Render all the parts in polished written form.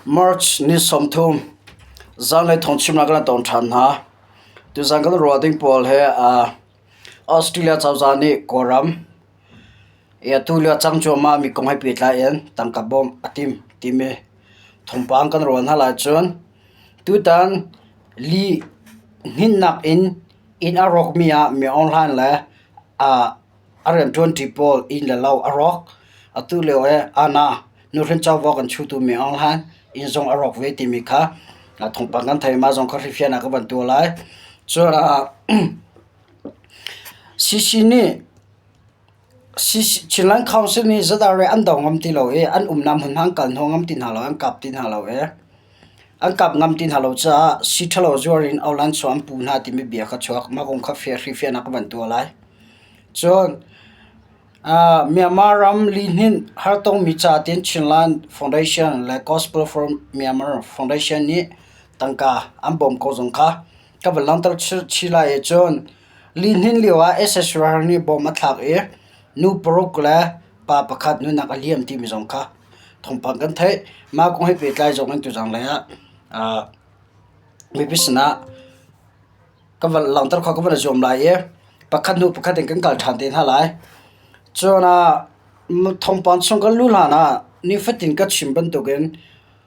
March ni 30 zanlei thawngchimnak kan ton ṭhan hna. Tuzan kan ruah ding pawl he Australia cozah nih Kawlram i atu lio a cang cuahmah mi kong he pehtlai in tangka bawmh a timh timi thawngpang kan ruah hna lai cun tutan lih hninnak in inn a rawkmi ah mi Aung Hlaing le a rianṭuanṭi pawl inn le lo a rawk. Atu lio i Anna nuhrin covo kan chuhtu mi Aung Hlaing inn zong a rawk ve timi kha thawngpang kan theih. Mah zong kha hrifian ah ka van tuah lai. Cun CC nih Chinland Council nih ZRA an do ngam ti lo i an umnak hmunhma an kal hnawh ngam ti hna lo, an kap ti hna lo i an kap ngam ti hna lo caah sii ṭhalo zuar in Aunglan chuah an puh hna timi bia kha chuak. Mah kong kha hrifian ah ka van tuah lai. Cun Myanmar ram lihnin hartongmi ca tiin Chinland Foundation le Gospel for Myanmar Foundation nih tangka an bawm ko zong kha ka van langhter chih lai i cun lihnin lio ah SS Ralhrang nih bom a thlak i nu paruk le pa pakhat nunnak a liam timi zong kha thawngpang kan theih. Mah kong he pehtlai zong in tuzang lei ah mipi sinah ka van langhter khawh ka van i zuam lai i pakhat hnu pakhat in kan kal ṭhan te hna lai. Cun ah thawngpang chung kan luh hlan ah nifatin ka chim bantukin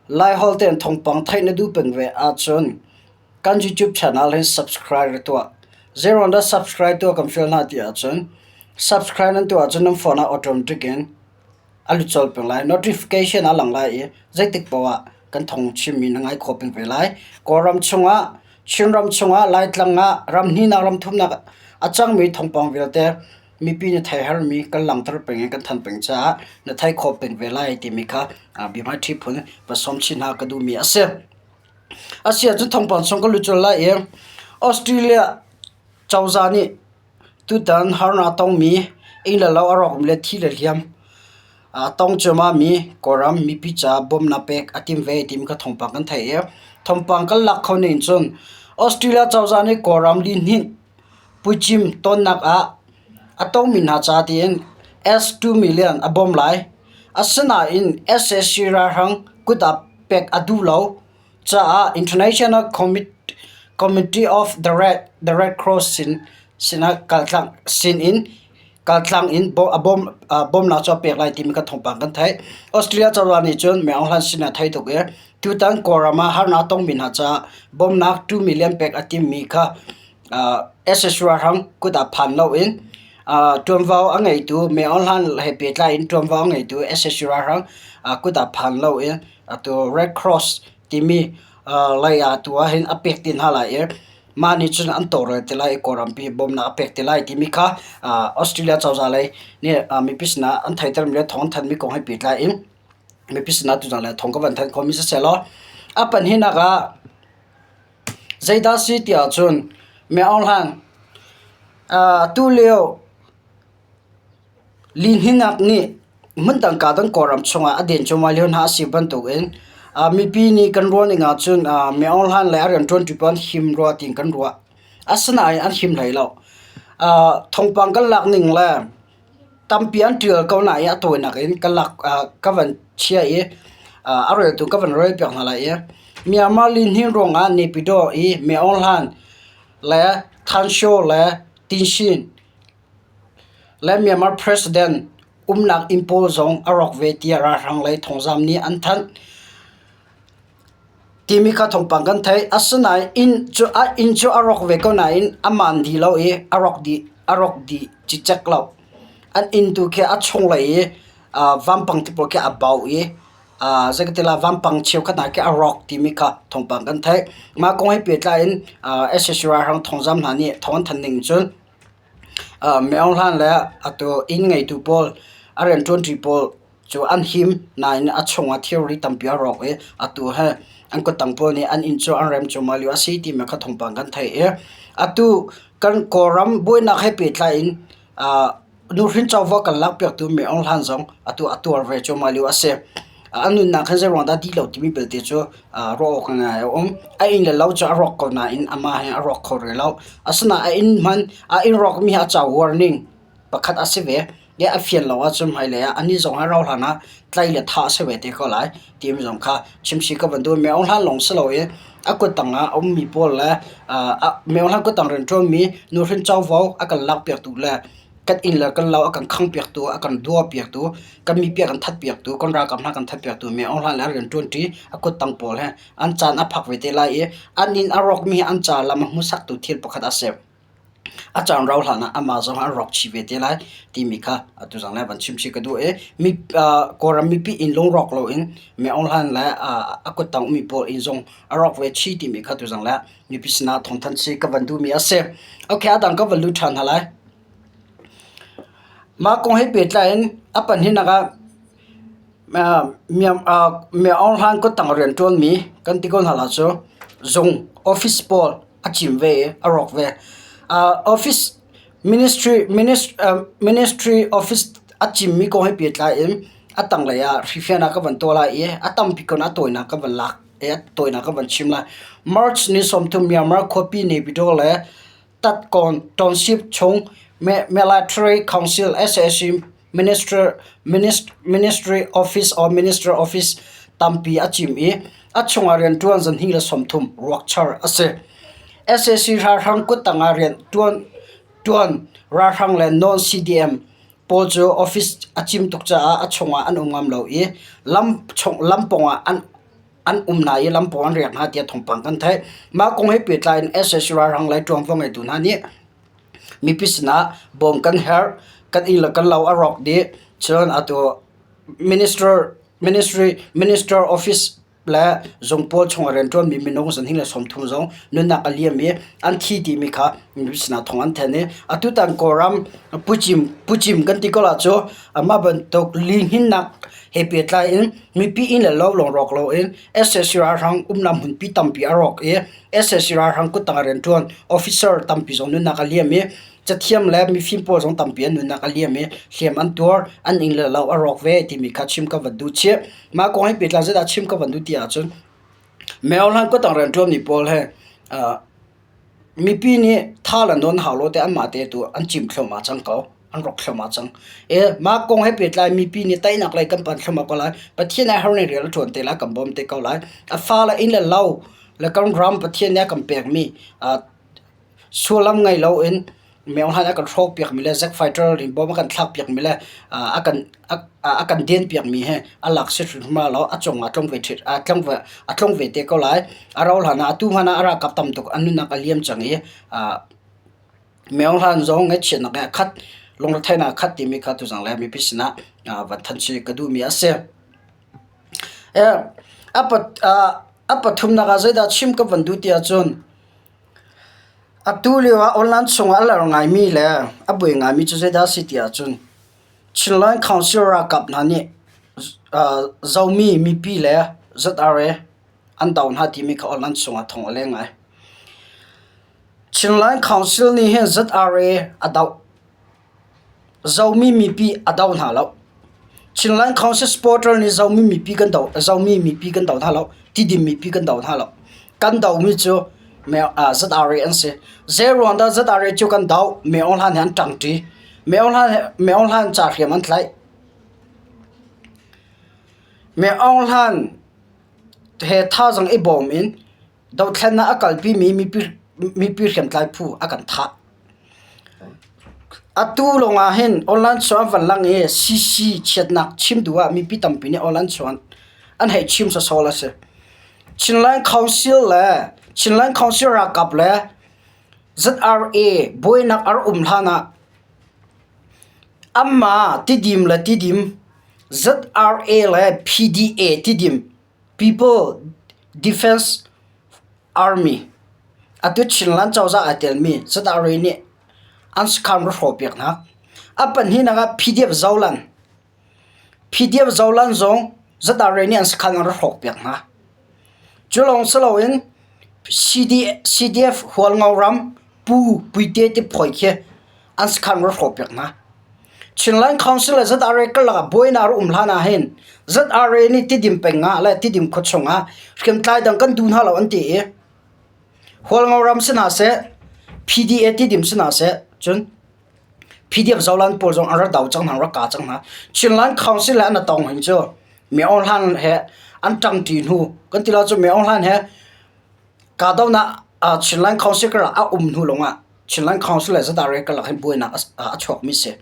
Laiholh tein thawngpang theih na duh peng ve ahcun kan YouTube channel hi subscribe ra tuah. Zeiruang dah subscribe tuah kan fial hna ti ahcun subscribe nan tuah ahcun nan phone ah automatic in a lut colh peng lai. Notification a lang lai i zeitik paoh ah kan thawng chimmi na ngai khawh peng ve lai. Kawlram chungah, Chinram chungah, Laitlang ah ram hnihnak ram thumnak a cangmi thawngpang vialte mipi na thei hermi kan langhter peng i kan thanh peng caah na thei khawh peng ve lai timi kha biahmaiṭhi phun va sawm chin hna ka duhmi a si. A si ahcun thawngpang chung ka lut colh lai i Australia cozah nih Tutan harnak tongmi inn le lo a rawkmi le thi le hliam a tong cuahmahmi Kawlram mipi caah bawmhnak pek a timh ve timi kha thawngpang kan theih i thawngpang kan lak kho ning cun Australia cozah nih Kawlram lihninh puicim tonnak ah a tongmi hna ca tiin S2 million a bawmh lai. Asinain sac ralhrang kut ah pek a duh lo. Caah International Committee of the Red Cross sinah sinin kaltlang in bawmnak cu a pek lai timi kha thawngpang kan theih. Australia cozah nih cun Myo Aung Hlaing sin ah thei tuk i tutan Kawlram ah harnak a tongmi hna caah bawmnak 2 million pek a timmi kha sac ralhrang kut ah phan loin ṭuanvo a ngeitu Myo Aung Hlaing he pehtlai in ṭuanvo a ngeitu sac ralhrang kut ah phan loin atu Red Cross timi lei ah tu ahhin a pek te hna lai i mah nih cun an tawlrel te lai i Kawlrampi bawmhnak a pek te lai timi kha Australia cozah lei nih mipi sinah an theihtermi le thawng an thanhmi kong he pehtlai in mipi sinah tuzaan le thawng ka van thanh khawhmi siseh law a pahnihnak ah zeidah si ti ahcun Myo Aung Hlaing tulio Lihninnak nih hmundang kaa dang Kawlram chungah a den cuahmah lio hna a si bantukin mipi nih kan ruah ning ahcun Myo Aung Hlaing le a rianṭuanṭi pawl an him rua tiin kan ruah. Asinain an him hlei lo. Thawngpang kan lak ning le tampi an ṭial ko nain a tawinak in ka lak ka van chia i a reltu ka van rel piak hna lai i Myanmar lihnin ruangah Naypyidaw i Myo Aung Hlaing le Than Shaw le Tin Shin Le Myanmar President umnak inn pawl zong a rawk ve tiah ralhrang lei thawngzam nih an thanh timi kha thawngpang kan theih. Asinain inn cu a inn cu a rawk ve ko nain a maan dih lo i a rawk dih a rawk dih cicek lo. An inn tu khi a chunglei i vampang te pawl khi a bau i zeikatila vampang cheukhat hna khi a rawk timi kha thawngpang kan theih. Mah kong he pehtlai in sac ralhrang thawngzam hna nih thawng an thanh ning cun Myo Aung Hlaing le atu inn ngeitu pawl a rianṭuanṭi pawl cu an him nain a chungah thilri tampi a rawk i atu hi an kuttang pawl nih an inn cu an rem cuahmah lio a si timi kha thawngpang kan theih i atu kan Kawlram buainak he pehtlai in Nuhrin covo kan lakpiaktu Myo Aung Hlaing zong atu a tuar ve cuahmah lio a si. A nunnak hi zeiruang dah dih lo timi belte cu ruah awk ngai a um. A inn le lo cu a rawk ko nain amah hi a rawk kho rih lo. Asinain a inn hmanh a inn rawkmi hi a ca warning pakhat a si ve. I a fian lo ahcun hmailei ah anih zong hi rauhhlan ah tlaih le thah a si ve te ko lai timi zong kha chimchih ka van duh. Myo Hlan lawng si lo i a kuttang ah a ummi pawl le Myo Hlan kuttang rianṭuanmi nuhrin covo a kan lakpiaktu le kan inn le kan lo a kan khangpiaktu, a kan duapiaktu, kan mipi a kan thatpiaktu, kan ralkap hna a kan thatpiaktu Myo Hlan le a rianṭuanṭi a kuttang pawl he an caan a phak ve te lai i an inn a rawkmi hi an ca lam a hmusaktu thil pakhat a si. A caan rau hlan ah amah zong an rawk chih ve te lai timi kha atu zang le van chim chih ka duh i mi Kawlram mipi inn lungrawk loin Myo Aung Hlaing le a kuttang ummi pawl inn zong a rawk ve chih timi kha tu zang le mipi sinah thawngthanh chih ka van duhmi a si. Okay, a dang ka van lut ṭhan hna lai. Mah kong he pehtlai in a pahnihnak ah Myo Aung Hlaing kuttang rianṭuanmi kan ti ko hna lai cu zung office pawl a cim ve i a rawk ve. Office ministry ministry office a cimmi kong he pehtlai in a tanglei ah hrifian ah ka van tuah lai i a tampi kun a tawinak ka van lak i a tawinak ka van chim lai. March ni 30 Myanmar khuapi Naypyidaw le Tatkawn Township chung Military Council sac Minister, Ministry Office or Minister Office tampi a cim i a chungah rianṭuan zan le 30 ruakchar a si. Sac ralhrang kuttang ah rianṭuan ṭuan ralhrang le non-CDM pawl cu office a cim tuk caah a chungah an um ngam lo i lam chung lam pawngah an an um hna i lam pawng an riak hna tiah thawngpang kan theih. Mah kong he pehtlai in sac ralhrang le ṭuanvo ngeitu hna nih mipi sinah bawm kan herh, kan inn le kan lo a rawk dih. Cun atu minister ministry minister office le zung pawl chungah rianṭuanmi minung zan le 30 zong nunnak a liam i an thi timi kha mipi sinah thawng an thanh i atutan Kawlram pucim pucim kan ti ko la cu amah bantuk lihninnak he pehtlai in mipi inn le lo lawng rawk loin sac ralhrang umnak hmunpi tampi a rawk i sac ralhrang kuttang ah rianṭuan officer tampi zong nunnak a liam i cathiam le mifim pawl zong tampi an nunnak a liam i hliam an tuar an inn le lo a rawk ve timi kha chim ka van duh chih. Mah kong he pehtlai zeidah chim ka van duh ti ahcun Myo Hlan kuttang rianṭuanmi pawl he Mipi nih tha le nawn hau lo te anmah te tu an cim thluahmah cang ko. An rawk thluahmah cang. E, mah kong he pehtlai mipi nih teinak lei kan pan thluahmah ko lai. Pathian ai har ning rian a ṭuan te lai, kan bawm te ko lai. A fa le inn le lo le kan ram Pathian nih a kan pekmi sullam ngei loin Myo Hlan a kan hrawk piakmi le Zack Fighter nih bom a kan thlak piakmi le a kan a kan den piakmi hi a lak si hrimhrim lo a cung ah tlung ve a tlung ve a tlung ve te ko lai. A rauh hlan ah atu hmanh ah a ralkap tam tuk an nunnak a liam cang i Myo Hlan zong ngaihchiatnak he a khat lungretheihnak a khat timi kha tuzang le mipi sinah van thanh chih ka duhmi a si. A pathumnak ah zeidah chim ka van duh ti ahcun Atu lioah online chungah a lar ngaimi le a buai ngaimi cu zeidah a si ti ahcun Chinland Council ralkap hna nih Zomi mipi le ZRA an do hna timi kha online chungah thawng a leng ngai. Chinland Council nih hin ZRA a doh. Zomi mipi a do hna lo. Chinland Council supporter nih Zomi mipi kan do Zomi mipi kan do hna lo. Tidim mipi kan do hna lo. Kan domi cu ZRA an si. Zeiruang dah ZRA cu kan doh? Myo Aung Hlaing he an ṭangṭi. Myo Aung Hlaing Myo Aung Hlaing ca hriam an tlaih. Myo Aung Hlaing he thazaang i bawm in dothlennak a kalpimi mipi mipi hriamtlai phu a kan thah. Atu lawngah hin online chuan van lang i CC chiatnak chim duh ah mipi tampi nih online chuan an hei chim sawsawh a si. Chinland Council le Chinland Council ralkap le ZRA buainak a rak um hlan ah anmah Tidim le Tidim, ZRA le PDA Tidim People Defense Army atu Chinland cozah aa telmi ZRA nih an sakhan rak hrawhpiak hna. A pahnihnak ah PDF Zoland PDF Zoland zong ZRA nih an sakhan an rak hrawkpiak hna. Cu lawng si loin CD, CDF Hualngo ram Pu Puite ti phawi khi an sakhan rak hrawhpiak hna. Chinland Council le ZRA karlak ah buainak a um hlan ah hin ZRA nih Tidim peng ah le Tidim khua chung ah hriamtlai dang kan duh hna lo an ti i Hualngo ram si hna seh, PDA Tidim si hna seh, cun PDF Zoland pawl zong an rak do cang hna, an rak ka cang hna. Chinland Council le an tong hin cu Mi Aung Hlaing he an ṭangṭi hnu kan ti lo cu Mi Aung Hlaing he kahdohnak Chinland Council karlak a um hnu lawngah Chinland Council le ZRA karlak hin buainak a chuakmi si.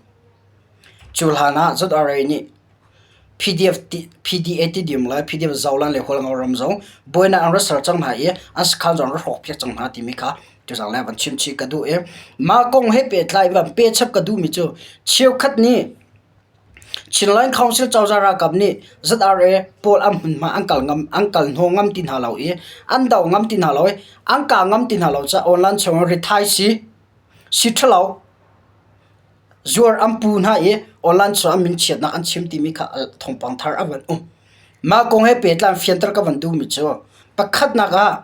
Cu hlan ah ZRA nih PDF PDA Tidim le PDF Zoland le Hualngo ram zong buainak an rak ser cang hna i an sakhan zong an rak hrawkpiak cang hna timi kha tuzang le van chim chih ka duh i mah kong he pehtlai van pechap ka duhmi cu cheukhat nih Chinland Council cozah ralkap nih ZRA pawl an hmunhma an kal ngam an kal hnawh ngam ti hna lo i an do ngam ti hna lo i an kah ngam ti hna lo caah online chung ah rithai si si ṭhalo zuar an pu hna i online chung ah min chiatnak an chim timi kha thawngpang thar a van um. Mah kong he pehtlai fianter ka van duhmi cu pakhatnak ah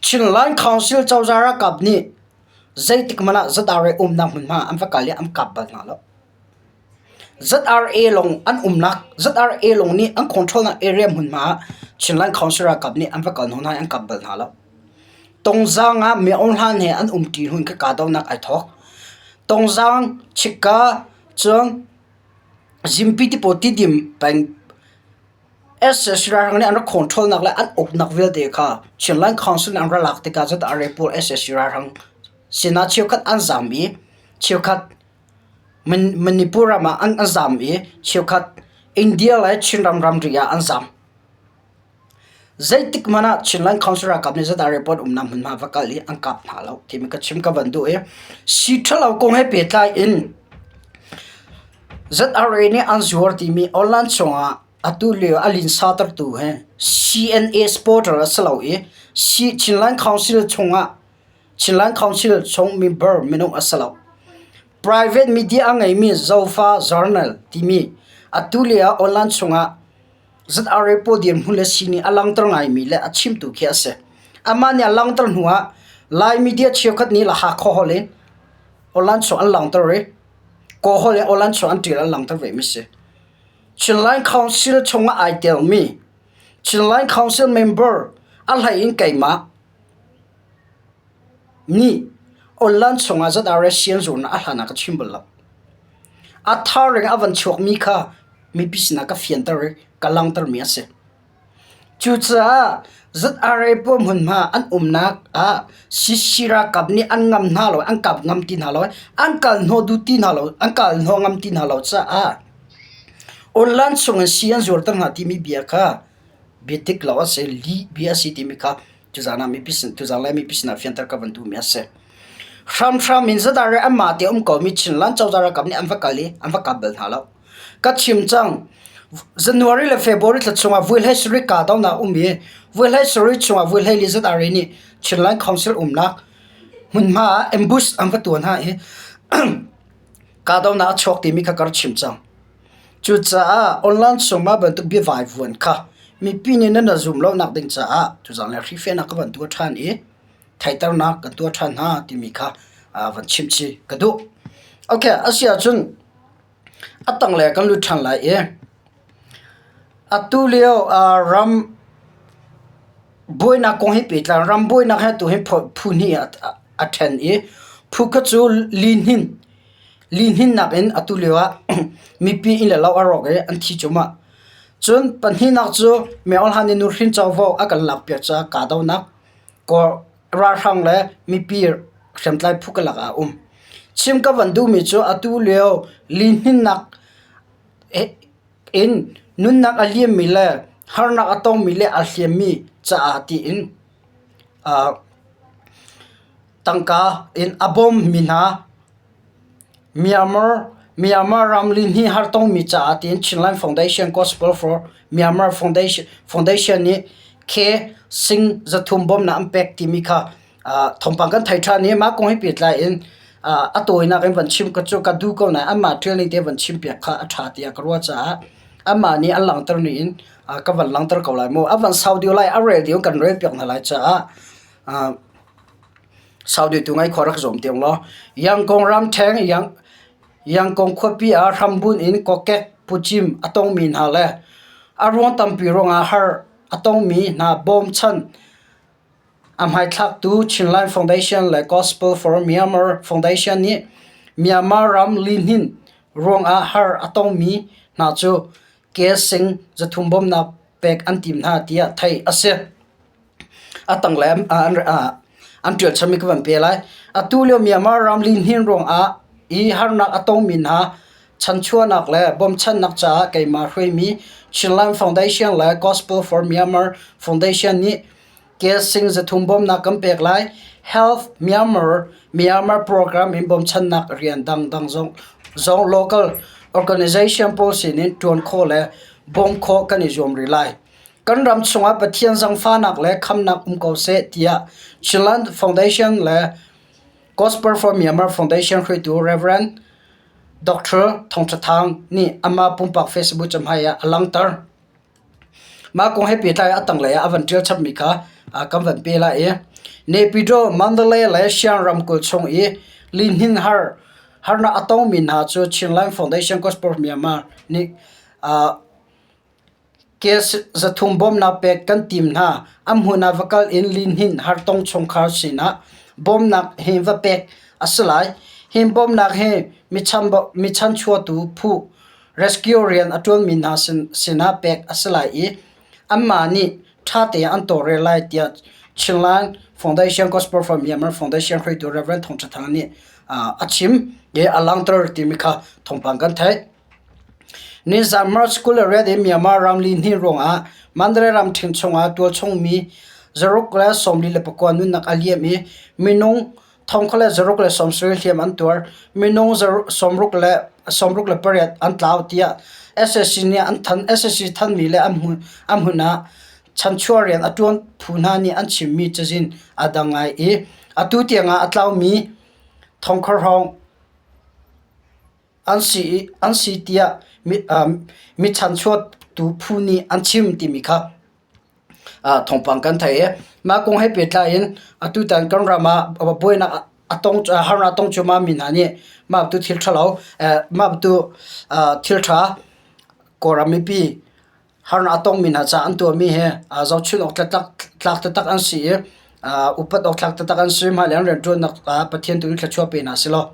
Chinland Council cozah ralkap nih zeitik hmanh ah ZRA umnak hmunhma an va kal i an kap bal hna lo. ZRA lawng an umnak ZRA lawng nih an control-nak area hmunhma ah Chinland Council ralkap nih an va kal hnawh hna i an kap bal hna lo. Tongzaang ah Myo Hlan he an umṭi hnu in ka kahdohnak ai thawk. Tongzaang, Chikka, cun Zimpi ti pawl Tidim peng sac ralhrang nih an rak control-nak le an uknak vialte kha Chinland Council nih an rak lak tikah ZRA pawl sac ralhrang sinah cheukhat an zaam i cheukhat Manipur ram ah an zaam i cheukhat India le Chinram ramri ah an zaam. Zeitik hmanh ah Chinland Council ralkap nih zeidah report umnak hmunhma va kal i an kap hna lo timi ka chim ka van duh i sii ṭhalo kong he pehtlai in ZRA nih an zuar timi online chungah atu lio a linsa tertu hi CNA supporter a si lo i Chinland Council chungah Chinland Council chung member minung a si lo. Private media a ngeimi Zofa Journal timi atu lio online chungah ZRA pawl dirhmun le sining a langhter ngaimi le a chimtu khi a si. Amah nih a langhter hnu ah Lai media cheukhat nih la Hakha holh in online chung an langhter i Kawl holh in online chung an ṭial an langhter vemi si. Chinland Council chungah ai telmi Chinland Council member a hlei in keimah Nih online chungah ZRA sianzurnak a hlan ah ka chim bal lo. A thar in a van chuakmi kha mipi sinah ka fianter i ka langhtermi a si. Cucaah ZRA pawl hmunhma an umnak ah CC ralkap nih an ngam hna lo, an kap ngam ti hna lo, an kal hnawh duh ti hna lo, an kal hnawh ngam ti hna lo caah online chungin si an zuarter hna timi bia kha bia dik lo a si, lih bia a si timi kha Tuzaan ah mipi sin tuzaan le mipi sinah fianter ka van duhmi a si. Hramhram in zadar i anmah te um komi Chinland cozah ralkap nih an va kal i an va kap bal hna lo. Ka chim cang. January le February thla chungah vui hlei sarih kahdohnak um i vui hlei sarih chungah vui hlei li ZRA nih Chinland Council umnak hmunhma ah ambush an va tuah hna i kahdohnak a chuak timi kha ka rak chim cang. Cucaah online chung mah bantuk biavaivuan kha mipi nih nan rak zum lonak ding caah tuzaan le hrihfiahnak ka van tuah ṭhan i theihternak kan tuah ṭhan hna timi kha van chimh chih ka duh. Okay, a si ahcun a tanglei ah kan lut ṭhan lai i atu lio ram buainak kong he pehtlai ram buainak he atu hi phu hnih ah a ṭhen i phu khat cu lihnin Lihninnak in atu lioah mipi inn le lo a rawk i an thi cuahmah. Cun pahnihnak cu Myohla nih nuhrin covo a kan lakpiak caah kahdohnak Kawl ralhrang le mipi hriamtlai phu karlak ah a um. Chim ka van duhmi cu atu lio lihninnak in nunnak a liammi le harnak a tongmi le aa hliammi caah tiin tangka in a bawmmi hna Myanmar Myanmar ram lihnih hartongmi caah tiin Chinland Foundation Gospel for Myanmar Foundation Foundation nih K sing 300 bawmhnak an pek timi kha thawngpang kan thei ṭhan i mah kong he pehtlai in a tawinak in van chim ka cu ka duh ko nain anmah ṭial ning te van chimpiak kha a ṭha tiah ka ruah caah anmah nih an langhter ning in ka van langhter ko lai mu. A van sau deuh lai, a rel deuh kan rel piak hna lai caah Saudi tu ngai khua rak zuam tiang law Yangon ramṭheng Yangon khuapi ah hrambunh in kokek pucim a tongmi hna le a ruang tampi ruangah har a tongmi hna bawmchan a hmaithlaktu Chinland Foundation le Gospel for Myanmar Foundation nih. Myanmar ram lihnin ruangah har a tongmi hna cu ke sing 300 bawmhnak pek an tim hna tiah theih a si. A tanglei an ṭial chami ka van pe lai. Atu lio Myanmar ram lihnin ruangah i harnak a tongmi hna chanchuahnak le bawmchannak caah keimah hruaimi Chinland Foundation le Gospel for Myanmar Foundation nih ke sing 300 bawmhnak kan pek lai. Health Myanmar Myanmar program in bawmchannak rian dangdang zong zong local organization pawl sinin ṭuan khawh le bawmh khawh kan i zuam rih lai. Kan ram chungah Pathian zangfahnak le khamnak um ko seh tiah Chinland Foundation le Gospel for Myanmar Foundation hruaitu Rev. Dr. Thawng Ṭha Thang nih amah pumpak Facebook cahmai ah a langhter. Mah kong he pehtlai a tanglei ah a van ṭial chapmi kha kan van pe lai i Naypyidaw, Mandalay le Shan ramkulh chung i lihnin har harnak a tongmi hna cu Chinland Foundation Gospel Myanmar nih ke 300 bawmhnak pek kan tim hna. An hmun ah va kal in lihnin hartong chungkhar sinah bawmhnak hi va pek a si lai. Hi bawmhnak hi mi chanchuatu phu Rescue rian a ṭuanmi hna sinah pek a si lai i anmah nih ṭha tein an tawlrel lai tiah Chinland Foundation Gospel for Myanmar Foundation hruaitu Rev. Thawng Ṭha Thang nih a chim i a langhter timi kha thawngpang kan theih. Nizan March 28 in Myanmar ram lihnin ruangah Mandalay ramṭhen chungah tualchungmi 649 nunnak a liam i minung Thongkhat le zaruk le 70 hliam an tuar. Minung 68 an tlau tiah sac nih an thanh. Sac thanmi le an hmun ah chanchuah rian a ṭuan phu hna nih an chimmi cazin a dang ngai i atu tiangah a tlaumi thongkhat hrawng an si tiah mi chanchuahtu phu nih an chim timi kha thawngpang kan theih i mah kong he pehtlai in atutan kan ram ah buainak a tong harnak a tong cuahmah mi hna nih mah bantuk thil ṭhalo mah bantuk thil ṭha Kawlram mipi harnak a tongmi hna caah an tuahmi hi zohchunh awk tlak taktak an si i upat awk tlak taktak an si. Hmailei an rianṭuannak ah Pathian tu in thluachuah pe hna sehlaw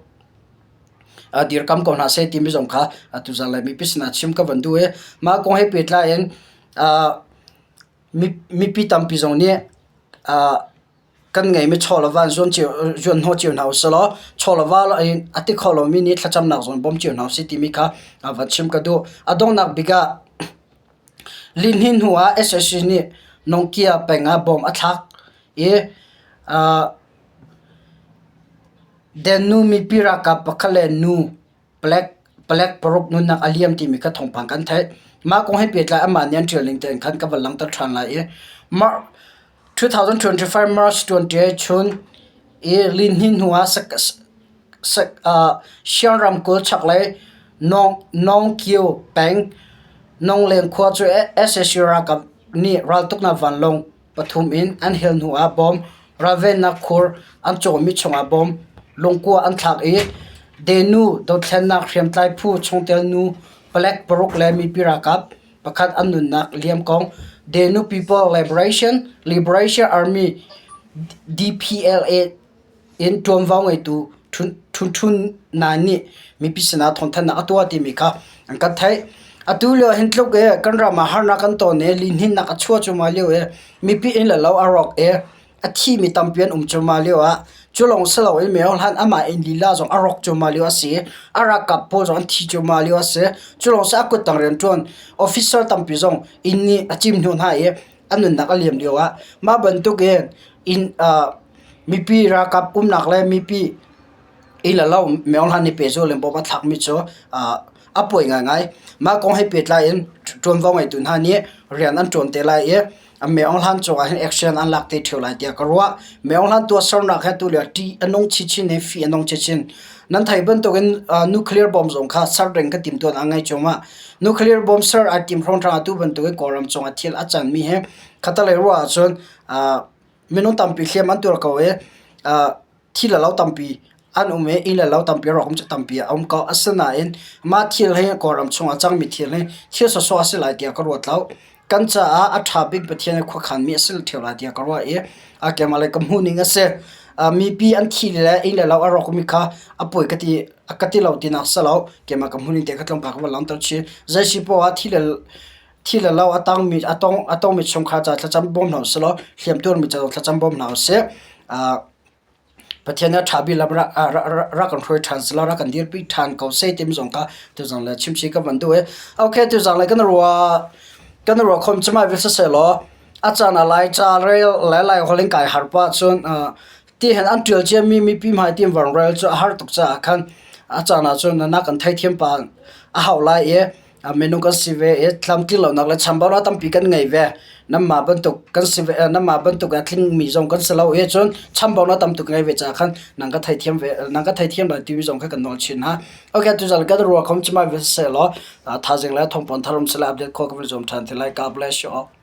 dirkam ko hna seh timi zong kha tuzaan le mipi sinah chim ka van duh i mah kong he pehtlai in Mipi tampi zong nih kan ngeihmi chaw le va in zuanhnawh cio hna usih law chaw le va in a ti kho lomi nih thlacamnak zong bawm cio hna usih timi kha van chim ka duh. A donghnak bik ah lihnin hnu ah sac nih Nongkia peng ah bom a thlak i Dennu mipi ralkap pakhat le nu Palek paruk nunnak a liam timi kha thawngpang kan theih. Mah kong he pehtlai amah nih an ṭial ning tein khan ka van langhter ṭhan lai i 2025 March 28 chun i lihnin hnu ah Shan ramkulh chaklei Nawngkio peng Nongleng khua cu sac ralkap nih raltuknak vanlawng pathum in an hel hnu ah bawm ralvennak khur an cawhmi chungah bawm lungkua an thlak i Denu dothlennak hriamtlai phu chungtel nu palek paruk le mipi ralkap pakhat an nunnak liam kong Denu People Liberation Liberation Army DPLA in ṭuanvo ngeitu Htun Htun Nain nih mipi sinah thawngthanhnak a tuah timi kha an kan theih. Atu lio hin tluk i kan ram ah harnak kan ton i lihninnak a chuah cuahmah lio i mipi inn le lo a rawk i a thimi tampi an um cuahmah lio ah cu lawng si loin miohlan amah inn lila zong a rawk cuahmah lio a si i a ralkap pawl zong an thi cuahmah lio a si. Cu lawng si a kuttang rianṭuan officer tampi zong inn nih a cim hnu hna i a nunnak a liam lio ah mah bantuk in inn mipi ralkap umnak le mipi inn le lo myohlan nih pehzulh in bawm a thlakmi cu a pawi ngaingai. Mah kong he pehtlai in ṭuanvo ngeitu hna nih rian an ṭuan te lai i myohlan cungah hin action an lak te ṭheo lai tiah ka ruah. Myohlan tuahsernak he tulio ṭih a nung chinchin i fih a nung chinchin. Nan theih bantukin nuclear bomb zong kha ser ding ka timhtuah a ngei cuahmah. Nuclear bomb ser ai tim hrawnghrang atu bantukin Kawlram cungah thil a canmi hi khatalei ruah ahcun minung tampi hliam an tuar ko i thi le lo tampi an um i inn le lo tampi rawk cu tampi a um ko. Asinain mah thil hi Kawlram chungah cangmi thil hi thil sawsawh a si lai tiah ka ruat lo. Kan caah a ṭha bik Pathian i khuakhanmi a si ṭheo lai tiah ka ruah i keimah le ka hmuhning a si. Mipi an thi le inn le lo a rawkmi kha a poi ka ti ka ti lo tinak si lo. Keimah ka hmun in te kha tlawmpal ka van langhter chin. Zei si poah ah thi le thi le lo a tangmi a tong a tongmi chungkhar ca thlacam bawm hna usih law hliamtuarmi ca zong thlacam bawm hna usih. Pathian nih a ṭha bik lam rak kan hruai ṭhan selaw rak kan dirpi ṭhan ko seh timi zong kha tuzang le chimchih ka van duh i okay tuzang le kan ruah kan ruah khom cemai vil siseh law a caan ah Laica rel le Lai holh in kai har pah cun ti hin an ṭial ciami mipi hmai ti in van rel cu a har tuk caah khan a caan ah cun na kan theithiam pah a hau lai i minung kan si ve i tlamtling lonak le chambaunak tampi kan ngei ve. Nanmah bantuk kan si ve nanmah bantuk a tlingmi zong kan si lo i cun chambaunak tam tuk ngei ve caah khan nang ka theithiam ve nang ka theithiam lai timi zong kha kan nawl chin hna. Okay, tuzan kan ruah khom cumai ve seh law thaizing le thawngpang thar um seh update khawh kan van zuam ṭhan te lai. God bless you all.